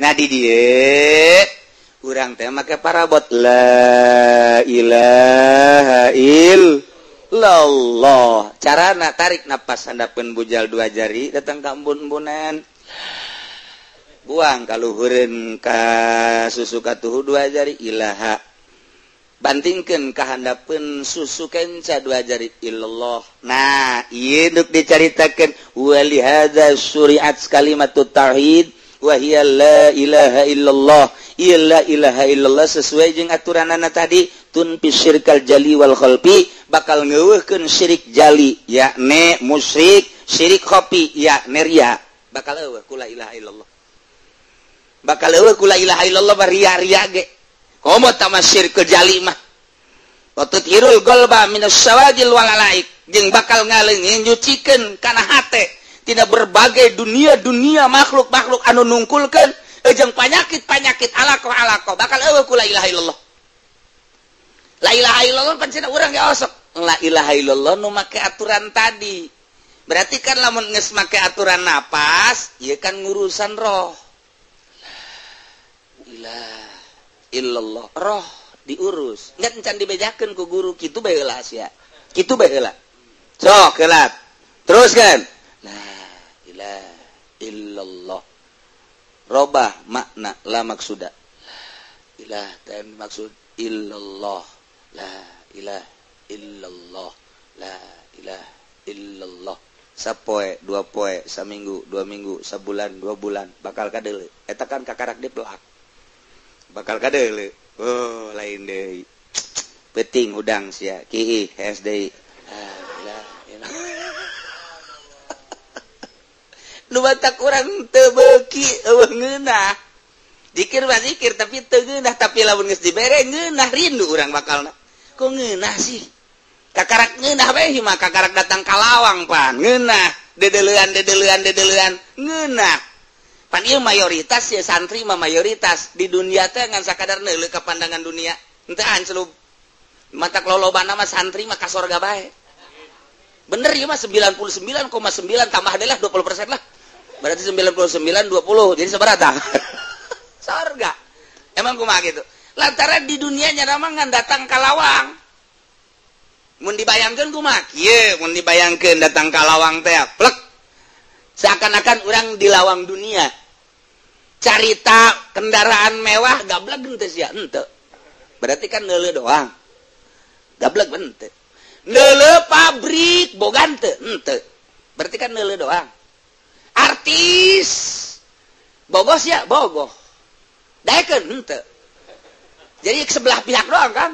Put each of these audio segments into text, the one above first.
Nah di dieu urang teh make parabot la ilaha illallah. Carana tarik napas handapeun bujal dua jari datang ka embun-embunan. Buang ka luhureun ka susu katuhu dua jari ilaha. Bantingkeun ka handapeun susu kenca dua jari illallah. Nah, ieu nu dicaritakeun wali hadza syuri'at kalimatut tauhid wa hiya la ilaha illallah. Ieu la ilaha illallah sesuai jeung aturanana tadi tunfi syirkal jali wal khalfi bakal ngeuweuhkeun syirik jali yakni musyrik, syirik khafi yakni riya. Bakal eueuh ku la ilaha illallah. Bakal eueuh ku la ilaha illallah ria-ria ge. Komo tama syirik jali mah. Wa tuthirul qalba minas syawagil wal alaik jeung bakal ngaleungin nyucikeun kana hate tina berbagai dunia-dunia makhluk-makhluk anu nungkulkeun jeung panyakit-panyakit alaqah-alaqah bakal eueuh ku la ilaha illallah. La ilaha illallah pancen urang ge osok. La ilaha illallah nu make aturan tadi. Berarti kan lamun geus make aturan napas, ieu kan ngurusan roh. La ilaha illallah, roh diurus. Ngan encan dibejakeun ku guru kitu bae heula sia. Kitu bae heula. Sok heula. Teruskan. La ilaha illallah. Robah makna la maksuda. La ilaha dan maksud illallah. La ilaha illallah. La ilaha illallah. Sapoe, dua poe, saminggu, 2 minggu, sabulan, 2 bulan, bakal kadeule. Eta kan kakarak dipelak. Bakal kadeule. Oh, lain deui. Peuting hudang sia, kiih hees deui. La ilaha illallah. Nu batak urang teu beuki eueuh ngeunah. Zikir mah zikir tapi teu ngeunah, tapi lamun geus dibere ngeunah rindu urang bakalna. Kok ngeunah sih? Kakarak ngeunah bae mah kakarak datang ka lawang pan ngeunah, dedeulean dedeulean dedeulean ngeunah. Pan ieu mayoritas ya santri mah mayoritas di dunia teh ngan sakadar neuleuh ka pandangan dunia. Henteu ancelub. Matak lolobana mah santri mah ka sorga bae. Bener ieu mah 99,9 tambah deui lah 20% lah. Berarti 99 20 jadi sabaraha? Sorga. Emang kumaha gitu? Lantaran di dunia nya mah ngan datang ka lawang. Mun dibayangkeun kumaha? Kieu mun dibayangkeun datang ka lawang teh plek. Seakan-akan urang di lawang dunia. Carita kendaraan mewah gableg henteu sia henteu. Berarti kan neuleuh doang. Gableg henteu. Neuleuh pabrik boga henteu henteu. Berarti kan neuleuh doang. Artis bogoh sia bogoh. Daekeun henteu. Jadi sebelah pihak doang kan.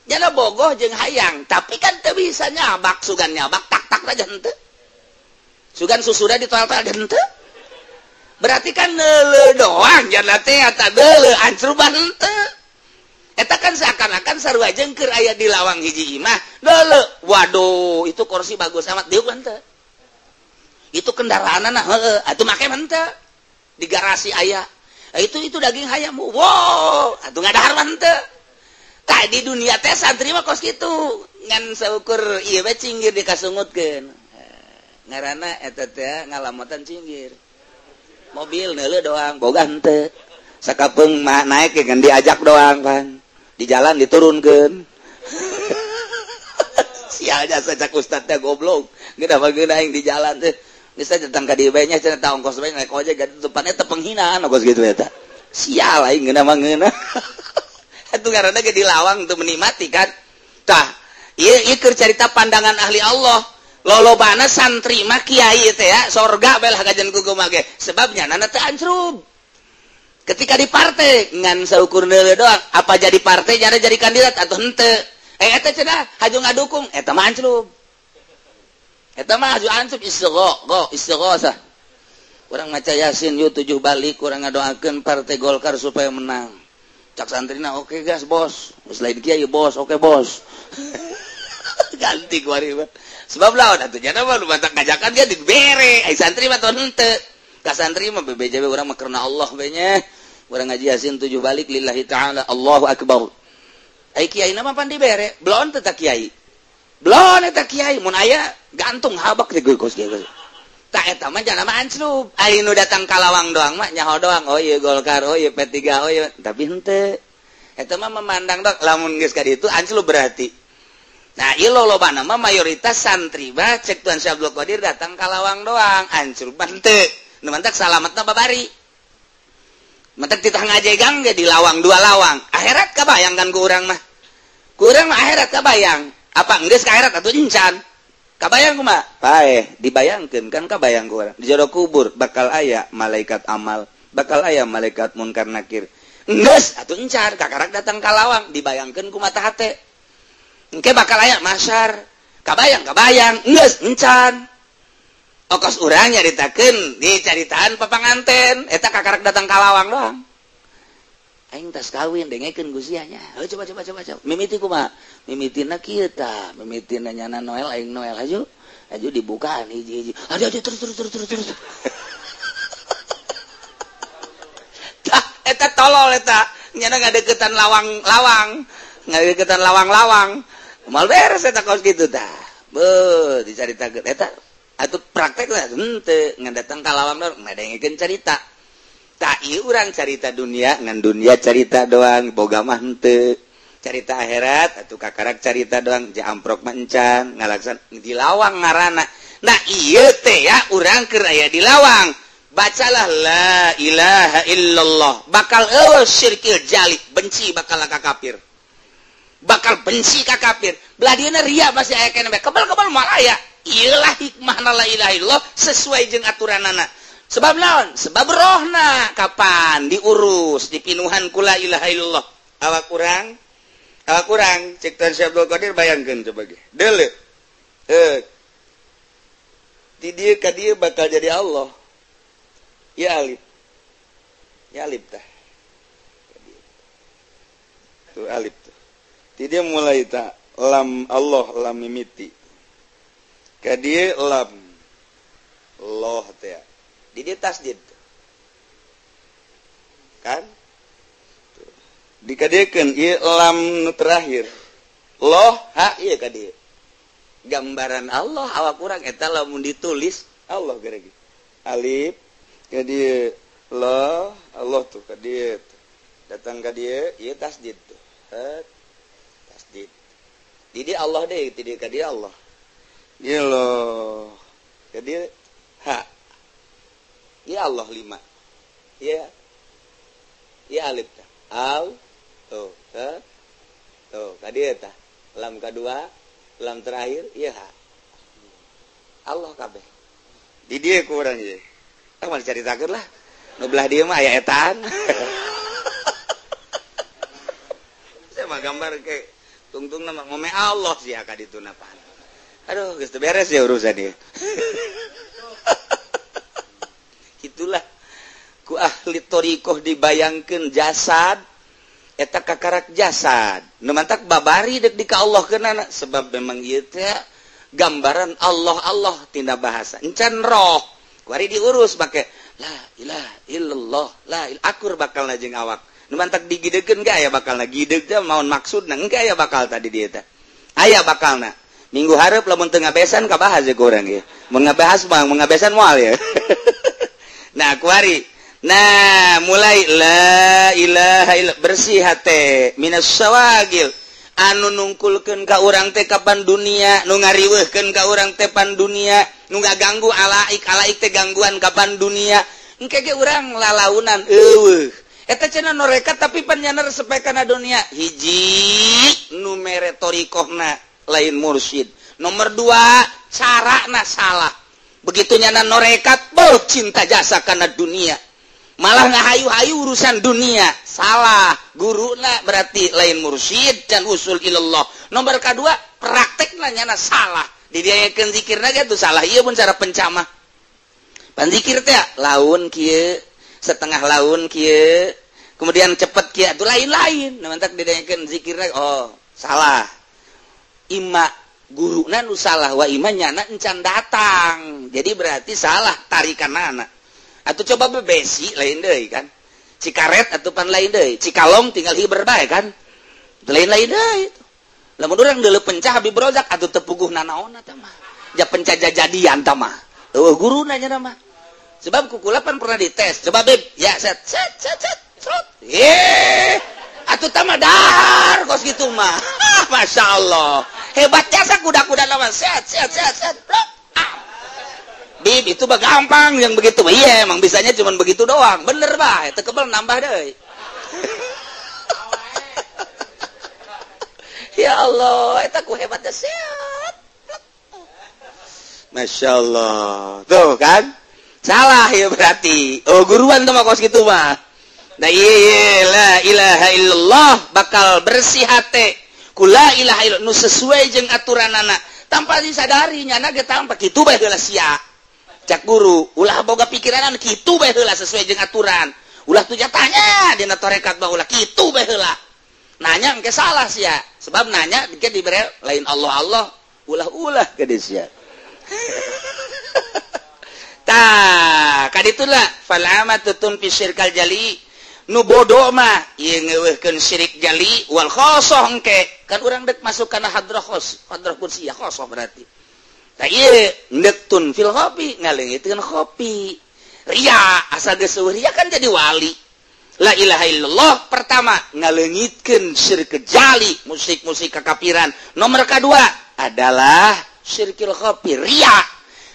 Jana bogoh jeung hayang, tapi kan teu bisa nyabak, sugan nyabak tak-tak aja henteu. Sugan susuda ditoel-toel henteu. Berarti kan neuleuh doang jana teh eta deuleuh ancruban henteu. Eta kan seakan-akan sarua jeung keur aya di lawang hiji imah, deuleuh. Waduh, itu kursi bagus amat diuk henteu. Itu kendaraanna heueuh, atuh make henteu. Di garasi aya. Itu daging hayam. Wow, atuh ngadahar mah henteu. Tah di dunia teh santri mah kos kitu, ngan saukur ieu we cinggir dikasungutkeun. Ngaranna eta teh ngalamotan cinggir. Mobil neuleuh doang, boga henteu. Sakapeung mah naek kan diajak doang pan. Di jalan diturunkeun. Sial jasa cak ustad teh goblok. Geuna mah geuna aing di jalan teh. Geus datang ka dieu bae nya cenah tah ongkos bae naek ojek ka depan eta penghinaan ongkos kitu eta. Sial aing geuna mah geuna. Atuh ngaranna ge di lawang teu menikmati kan. Tah, ieu keur carita pandangan ahli Allah. Lolobana santri mah kiai teh ya, sorga bae lah kajian ku kumaha ge. Sebabnya nana teh ancrub. Ketika di partai ngan saukur neuleuh doang, apa jadi partai jare jadi kandidat atau henteu. Eta cenah haju ngadukung, eta mah ancrub. Eta mah haju ancrub istighosah. Urang maca Yasin yeuh 7 balik urang ngadoakeun partai Golkar supaya menang. Cak santrina oke gas bos, geus lain kiai bos, oke bos. Ganti kuari mah. Sebab lawan atuh jana mah nu batak ngajakan dia dibere, ai santri mah teu henteu. Ka santri mah BBJB urang mah karena Allah we nya. Urang ngaji Yasin 7 balik lillahi taala, Allahu akbar. Ai kiai mah pan dibere, belon teh ta kiai. Belon eta kiai mun aya gantung habak teh kos kiai. Tak eta mah jangan mah anclub. Ari nu datang ka lawang doang mah nyaho doang. Oh iya Golkar, oh iya P3, oh iya, tapi henteu. Eta mah memandang doang lamun geus ka ditu anclub berarti. Nah, ieu lolobana mah mayoritas santri bah cek Tuan Syekh Abdul Qadir datang ka lawang doang, anclub mah henteu. Nu mantak salametna babari. Mantak titah ngajegang ge di lawang dua lawang. Akhirat kabayang kan ku urang mah. Ku urang mah akhirat kabayang. Apa geus ka akhirat atuh encan. Kabayang kumaha? Paeh, dibayangkeun kan kabayang ku urang. Di jero kubur bakal aya malaikat amal, bakal aya malaikat munkar nakir. Geus atuh encan kakarak datang ka lawang dibayangkeun ku mata hate. Engke bakal aya masyar. Kabayang kabayang geus encan. Okos urang nyaritakeun dicaritaan papanganten eta kakarak datang ka lawang doang. Aing tas kawin dengekeun ku sia nya. Heuh coba coba coba coba. Mimiti kumaha? Mimitina kieu tah, mimitina nyana Noel aing Noel haju. Haju dibukaan hiji-hiji. Aduh aduh terus terus terus terus terus. Tah eta tolol eta. Nyana ngadeukeutan lawang-lawang, ngadeukeutan lawang-lawang. Moal beres eta kos kitu tah. Beuh dicaritakeun eta atuh praktek lah henteu ngan datang ka lawang doang ngadengekeun carita. Tak ieu urang carita dunia ngan dunia carita doang boga mah henteu carita akhirat atuh kakarak carita doang jamprok mah encan ngalaksan di lawang ngaranna. Nah ieu teh ya urang keur aya di lawang bacalah la ilaha illallah bakal eueuh syirkil jali benci bakal ka kafir bakal benci ka kafir belah dieuna ria masih aya keneh kebal-kebal moal aya. Ieulah hikmahna la ilaha illallah sesuai jeung aturanana. Sebab naon? Sebab rohna kapan diurus dipinuhan ku la ilaha illallah. Awak urang cek Tuan Syekh Abdul Qadir bayangkeun coba ge. Deuleu. Di dieu ka dieu bakal jadi Allah. Ya alif. Ya alif tah. Tuh alif tuh. Di dieu mulai ta lam Allah lam mimiti. Ka dieu lam Allah teh. Di dia tasdid kan dikadiekeun ieu lam nu terakhir loh ha ieu ka dieu gambaran Allah awak urang eta lamun ditulis Allah geregi alif ka dieu loh Allah tuh ka dieu datang ka dieu ieu tasdid tuh tasdid di dieu Allah deui di dieu ka dieu Allah ieu loh ka dieu ha ya Allah lima. Ya. Ya alif tah. Au tuh, ta. Tuh, ka dieu tah. Lam kadua, lam terakhir ieu ha. Allah kabeh. Di dieu ku urang ieu. Ah mah dicaritakeun lah. Nu belah dieu mah aya etaan. Saya mah gambar ke tungtungna mah ngome Allah sia ka dituna pan. Aduh, geus teu beres ya urusan ieu. Itulah ku ahli thariqah dibayangkeun jasad eta kakarak jasad nu mantak babari deuk di ka Allah keunana sebab memang ieu teh gambaran Allah Allah tina bahasa encan roh kuari diurus make la ilaha illallah la akur bakalna jeung awak nu mantak digidekeun ge aya bakalna gideg teh maon maksudna engke aya bakal tadi dieu teh aya bakalna minggu hareup lamun teu ngabesan kabahas ye ku urang ieu mun ngabahas mah mun ngabesan moal ye. Nah kuari nah mulai la ilaha illallah bersih hate minas syawagil anu nungkulkeun ka urang teh kapan dunia nu ngariweuhkeun ka urang teh pan dunia nu ngaganggu alaik alaik teh gangguan kapan dunia engke ge urang lalaunan eueuh eta cenah norekat tapi pan nyana resep kana dunia hiji nu mere thariqahna lain mursyid nomor dua carana salah. Begitu nyana norekat, beuh cinta jasa karena dunia. Malah ngahayu-hayu urusan dunia. Salah. Guruna berarti lain mursyid dan usul ilallah. Nomor kedua, praktekna nyana salah. Didiakeun zikirna ge tuh salah. Ieu pun cara pencamah. Pan zikir teh laun kieu, setengah laun kieu, kemudian cepet kieu atuh lain-lain. Nah mantak didiakeun zikirna oh, salah. Ima guruna nu salah wa ima nyana encan datang. Jadi berarti salah tarikanana. Atau coba bebesi lain deui kan. Cikaret atau pan lain deui. Cikalong tinggal hiber bae kan. Lain-lain deui. Lamun urang deuleu pencah Habib Rozak atuh teu puguh nanaonna tah mah. Ja pencah jajadian tah mah. Eueuh guruna nya mah. Sebab kukula pan pernah dites. Coba Beb, ya set set set set. Set. Eh, atuh tama dahar kos kitu mah. Masya Allah. Hebat jasa kuda-kuda lawan set set set set. Ah. Bib itu mah gampang yang begitu. Iya, emang bisanya cuman begitu doang. Bener bah, itu kebel nambah deh. Ya Allah, eta ku hebatnya sehat. Masya Allah. Tuh kan? Salah ya berarti. Oh, guruan tuh mah kos gitu mah. Nah iya, la ilaha illallah bakal bersih hati. Ku la ilaha illallah nu sesuai jeung aturanana. Tanpa disadari nyana ge tanpa kitu bae heula sia. Cak guru, ulah boga pikiranan kitu bae heula sesuai jeung aturan. Ulah tuh tanya dina tarekat mah ulah kitu bae heula. Nanya engke salah sia. Sebab nanya engke dibere lain Allah Allah, ulah-ulah gede sia. Tah, kaditulah fal amatu tunfi syirkal jali. Nu bodoh mah ieu ngeuweuhkeun syirik jali wal khosoh engke. Kan urang dek masuk kana hadrah khos, hadrah kursiyah khosoh berarti. Tah ieu ndek tunfil khofi, ngaleungiteun khofi. Ria, asa geus eueuh ria kan jadi wali. La ilaha illallah pertama ngaleungitkeun syirik jali, musik-musik kekafiran. Nomor kedua adalah syirkil khafi, ria.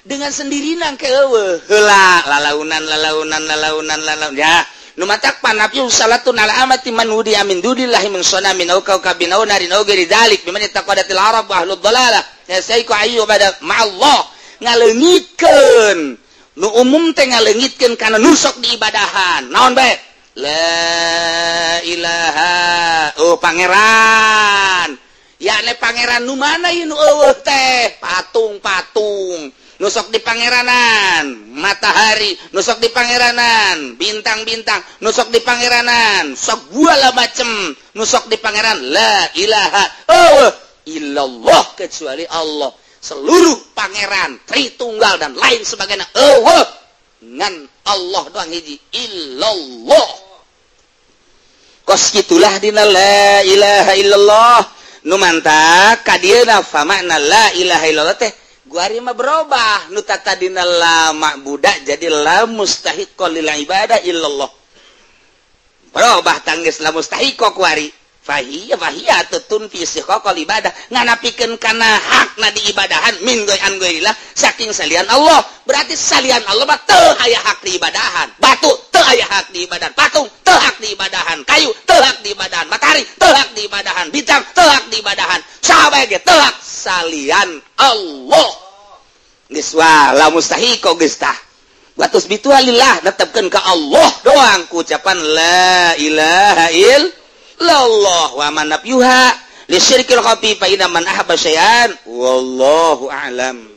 Dengan sendirinya ke eueuh heula lalaunan lalaunan lalaunan lalaunan ya. Nu matak panafyu salatun ala amati man wudi amin dudillahi min sanamin au kaukabin au narin au ghairi dzalik biman taqadatil arab wa ahlud dhalalah ya saiku ayu bada ma'allah ngaleungitkeun nu umum teh ngaleungitkeun kana nu sok diibadahan. Naon bae? La ilaha oh pangeran. Ya ne pangeran nu mana ieu nu eueuh teh? Patung-patung. Nu sok di pangeranan, matahari, nu sok di pangeranan, bintang-bintang, nu sok di pangeranan, sok segala macem, nu sok di pangeran la ilaha eueuh illallah kecuali Allah. Seluruh pangeran, Tritunggal dan lain sebagainya eueuh ngan Allah doang hiji illallah. Kos kitulah dina la ilaha illallah. Nu mantak kadieuna fa makna la ilaha illallah teh guari mah berubah nu tatadina la ma'buda jadi la mustahiqqo lil ibadah illallah. Berubah tanggeus la mustahiqqo kuari. Fahiya fahiya tutun fi istiqaqal ibadah nganapikeun kana hakna diibadahan min goy an goyillah saking salian Allah. Berarti salian Allah mah teu aya hak diibadahan. Batu teu aya hak diibadahan, patung teu hak diibadahan, kayu teu hak diibadahan, matahari teu hak diibadahan, bintang teu hak diibadahan, saha bae ge teu hak salian Allah. Geus wa la mustahiqo geus tah. Batus bitu lillah netepkeun ka Allah doang ku ucapan la ilaha illallah wa man nafyuha li syirkil khafi fa inna man ahabba syai'an wallahu a'lam.